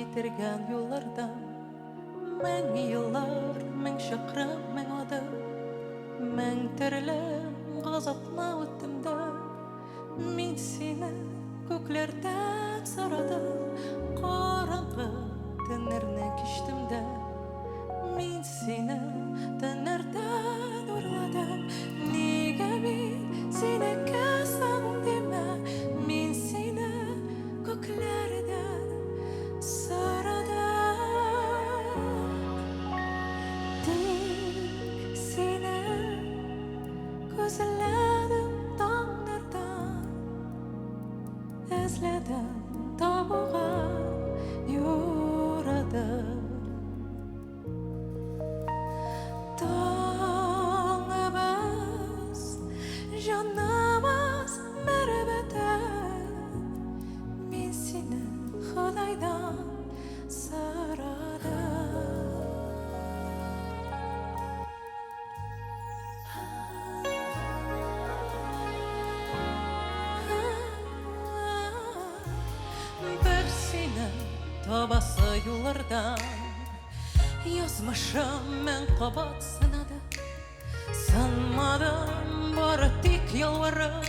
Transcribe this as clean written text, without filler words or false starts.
Китергән юллардан 1000 еллар, 1000 чакрым, 1000 адым, 1000 төрле газапны үттем дә, мин сине күкләрдән сорадым, караңгы төннәрне кичтем дә, мин сине төннәрдән урладым. Нигә мин синеке соң димә, мин сине күкләрдән сорадым. Тик сине күзләдем таңнардан, эзләдем табуга юрадым. Таңыбыз, җаныбыз бер бөтен, мин сине Ходайдан сорадым. Бер сине табасы юллардан Язмышым 1000 кабат сынады. Сынмадым, бары тик ялварып.